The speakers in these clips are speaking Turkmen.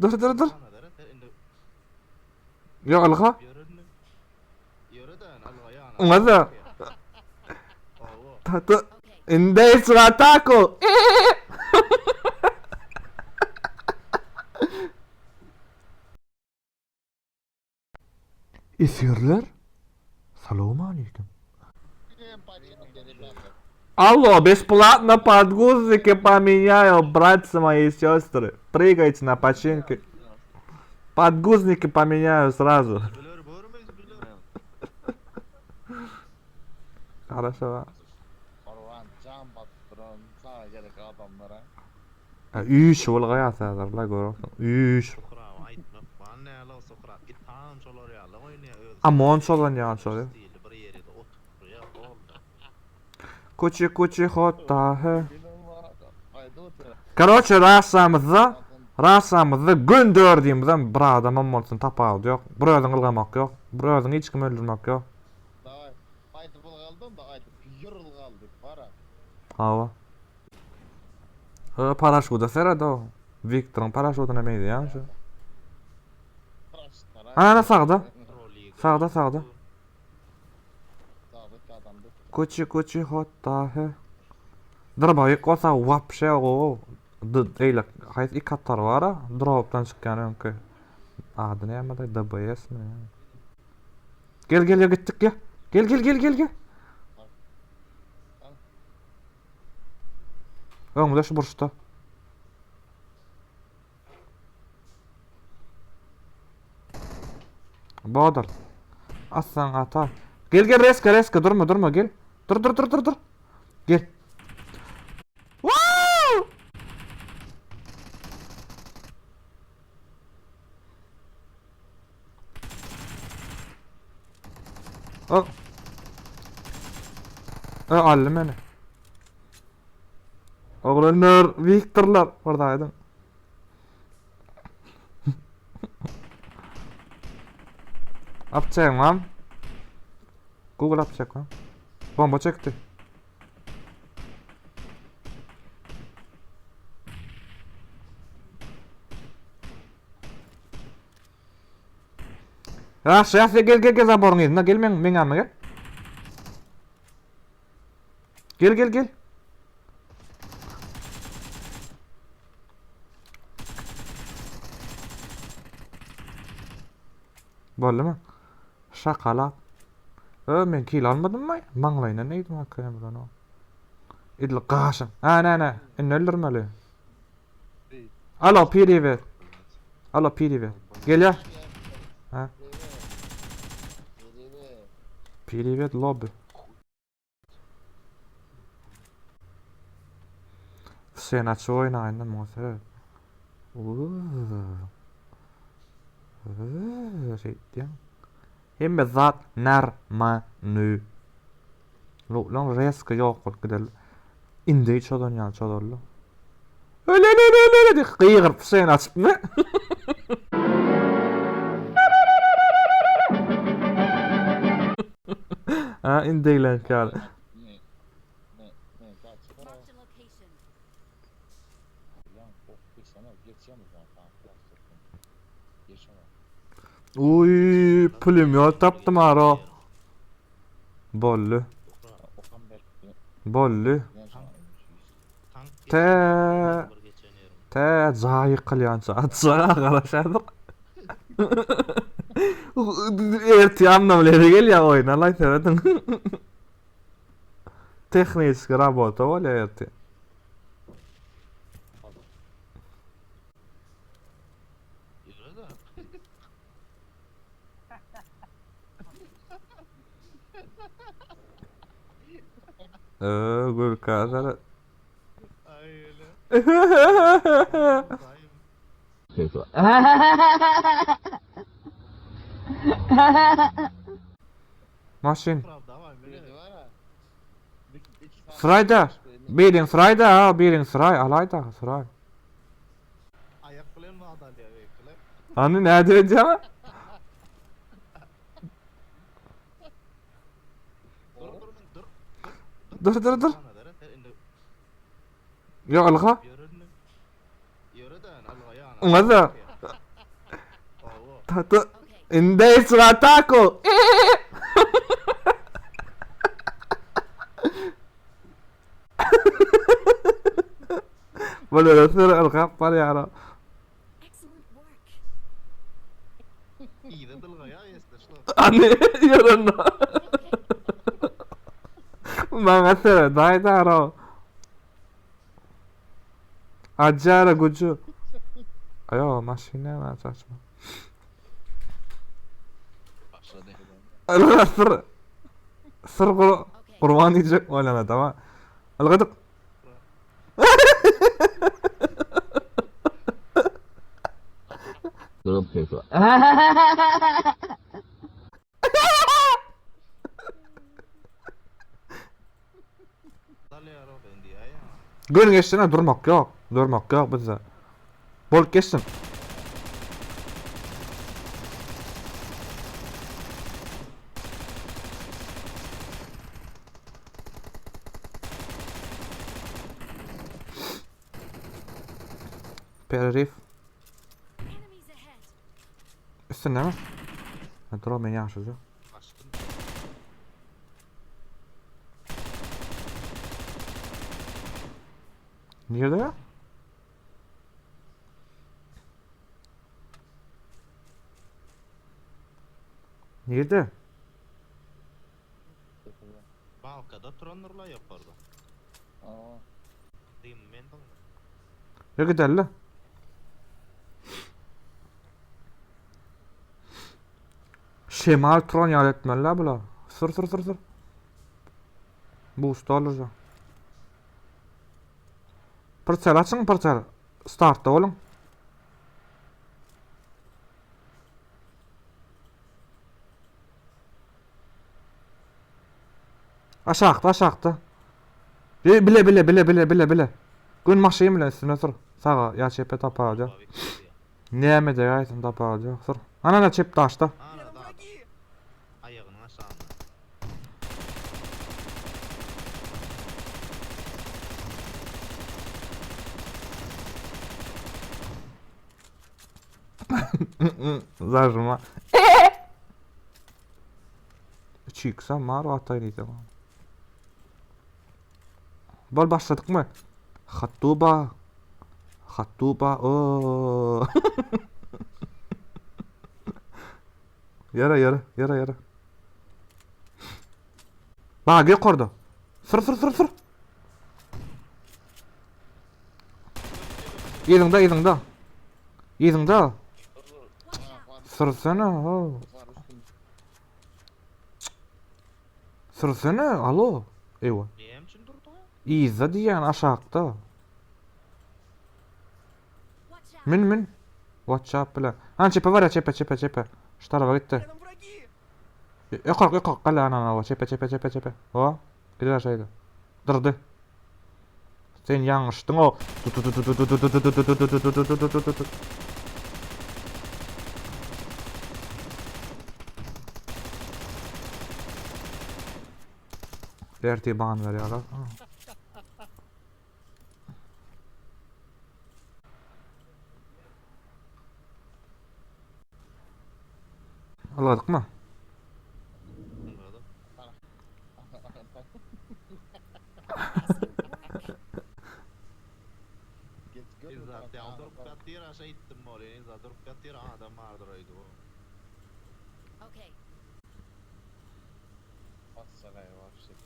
Dur dur dur. Ýok ylga. Oňa-da. Tata. Indeýs ataku. Esgerler. Salowmaleýkim. Алло, бесплатно подгузники поменяю, братцы мои и сестры. Прыгайте на починки. Подгузники поменяю сразу. Хорошо. Parwan jam basyp duran saňa gerek adamlara. Üýş bolgaýar häzir la görersiň. Üýş. Suhraba aýtmak bar nälo Suhrap itam şolar ýaly oýnaýar öz Amon şolan ýaly şoly. stili bir ýerede oturýar boldy. Kuçi kuçi hotta he. Aýdyp otur. Karoçe rasamyzda rasamyzda gün dördümizem bir adamam bolsun tapawudy ýok. Bir özüň ylgamak ýok. Bir özüň hiç kimi öldürmek ýok. Daway. Aýdyp ylgaldym da aýdyp ýür ylgaldy. Para. Hawa. Hı, paraşuda seret o. Wiktoryň paraşudyna meňzeýär şu. Ana sagda. Sagda sagda. Kuçi kuçi hotta he. Dyrbaýyk bolsa wapşe gowy. Eýle haýsy ik atar bar-a? Dropdan çykýan öňki. Ady näme-de? DBS mi? Gel gel gel gitdik gel. Gel gel gel gel gel. Öňde şu burçda. Bodal. Aslan ata. Gel gel reska reska durma durma gel. Dur dur dur dur dur. Gel. Woo! O. E, aldy meni. Oglanlar, Wiktorlar, orada aýdyň. Apçagyň vam. Google apçak vam. Bomba çekdi. Ýagşy, ýagşy, gel, gel, gel zaboryň yzyna, gel meň, meň ýanyma gel. Gel, gel, gel. Boldumy? Şakalak. Ö, men kill almadymmy? Maňlaýyndan egdim AKM bilen o. Idil gaşyn. Ha, ne, ne. Indi öldürmeli. Alo, pirivet. Alo, pirivet. Gelýär. Ha. Pirivet lobby. Sen açyk oýnaýyn da muňa seret. Şeýtýän. Hemme zat narmany. Lan reska ýok bolup gider. Indi çozan ýaly çozarlar. Öle öle öle öle diýip gygyryp sen açypmy? Ha indi eglenip ýaly. Marked a location. Uy, pulemyot tapdym ara. Boldy. Boldy. Te te jaý ýykylýança atjaga garaşardyk. Ertir amna bilen gelýär oýna laý serediň. Tehniski rabota bolýar ertir. Ee, gülkä seret. Maşyn. Suraýda. Birin suraýda, ha, birin suraý, alaýda, suraý. Aýak bilen wada alýar beýikler. Hany näde edýär? Dur dur dur. Dur dur dur. Ýok ylga. Ýöre de ylga ýana. Oňa-da. Ta ta. Indestra taco. Bulara sür ylgap barýar. Yza dylgaýar esde şular. Ani ýörün. Maňa seret aýdar Ajara gücü. Ayo maşyn näme saçma. Başladı. Ylga syr. Syr gur gurban diýjek bolýan adama. Ylgadyk. Gün geçsene durmak yok. Durmak yok bizde. Bolup geçsin. Perif. Üstünde mi? Ha, dur o beni ýaşyjy. Nirede ya? Nirede? Balkada turandyr-la ýokarda. Aa. Dym men diňle. Ýa giderli. Şemal turan ýaly etmeli bular. Sür sür sür sür. Bu usta olacak. Pırçal açyň pırçal. Startda boluň. Aşakda aşakda. Bile bile bile bile bile bile bile. Gün maşyn bilen üstüne sür. Saga ýa çepe tapagja. Näme edäýsin tapagja. Sür. Ana ana çep daşda. Ana da. Aýagynyň aşagynda. Zažma. Çyksa mar ataý diýdim. Bol başladykmy? Hattuba. Hattuba. O. Ýara ýara ýara ýara. Bak ýokarda. Sür sür sür sür. Yzyňda yzyňda. Yzyňda. Sürsene. Ho. Sürsene. Alo. Ewa. Näme üçin durduň? Yzda diýýän aşakda. Min min. Watch up bile. Han çepe var ya çepe çepe çepe. Şu tarafa gitti. Yok yok yok gel ana ana çepe çepe çepe çepe. O. Gidiver şeýle. Durdy. Sen ýalňyşdyň o. Erti ban berýärler. Almadykmy?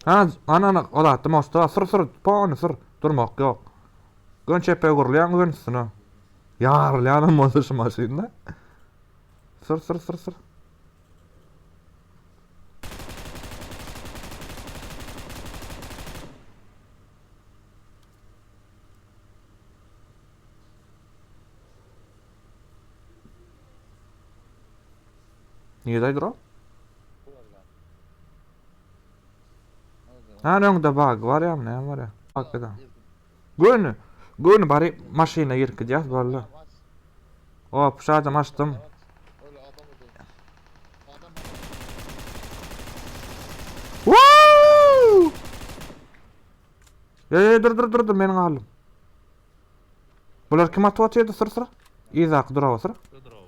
Ha, ana ana, ol atdy mosta. Sür sür, pony sür. Durmak ýok. Gön çepe gurulýan gön üstüne. Ýarylýanam bolsa şu maşynda. Sür sür sür sür. Nirede dur o? Ha öňde bug var ya ne var ya. Hakikaten. Göni. Göni bari maşyna girip gidýäs boldy. Hop şadam açdym. Woo! Ýa dur dur dur dur meniň alym. Bular kim atyp atýardy syr syr? Yzdaky durawa syr. Durawa.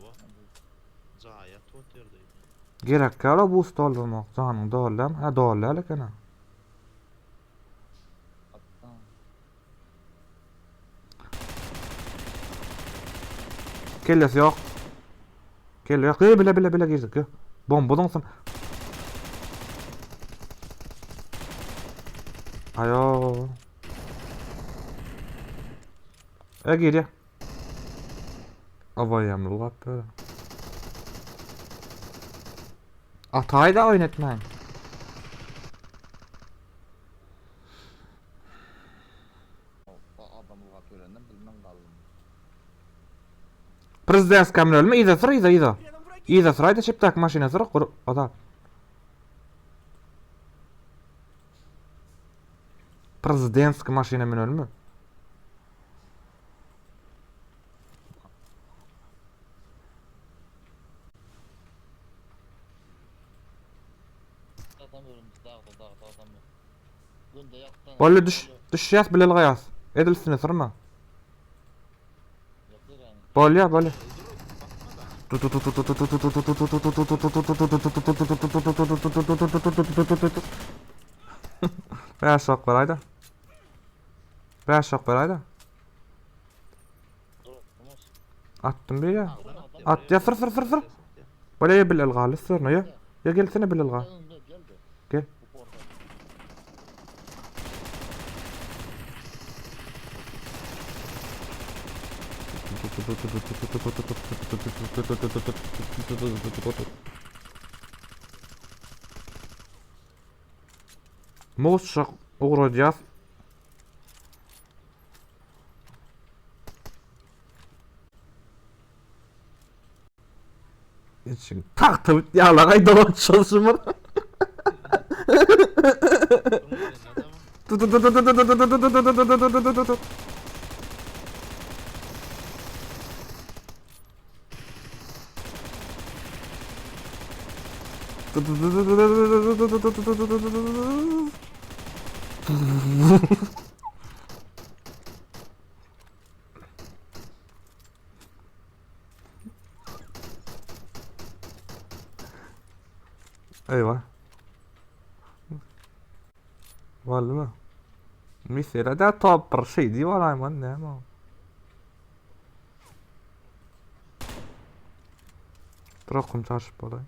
Gerek ýaly boost doldurmak. Janyň doly Ha doly däl eken. Kellesi ýok. Kelle ýok. Ey bile bile bile girdik. Yo. Bomba zyňsyn. Ayo. E girýär. Awaýam lap böyle. Ataý da oýun etmäň. Adam lap ýörenden bilmän galdym. Prezident kamrelmi yza syr yza yza. Yza syraýda çepdäki maşyna syr gur azat. Prezidentski maşyna münelmi? Adam ölümdi dagda dagda adam yok. Günde ýakdan. Bolly düş. Düşýäs bile ylgaýas. Edil üstüne syrma. Bolýa bolýa. Bäş ok beraýda. Bäş ok beraýda. Atdym bir ya. At ya sır sır sır sır. Bolýa ya bil ylgaly sırna ya. Ya gelsene bil ylga. Gel. Muşak ugradýas. Içiň tagta bit ýalagaý dolan çalışymyr. Eyvah. Boldumy? Mesele de top bir şey diýip alaýman näme o? Trokum çarşyp bolaý.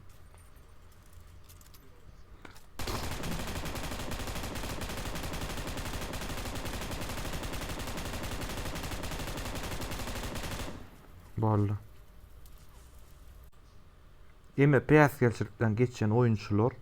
Boldy. Eme päsgelçilikden geçen oýunçylar.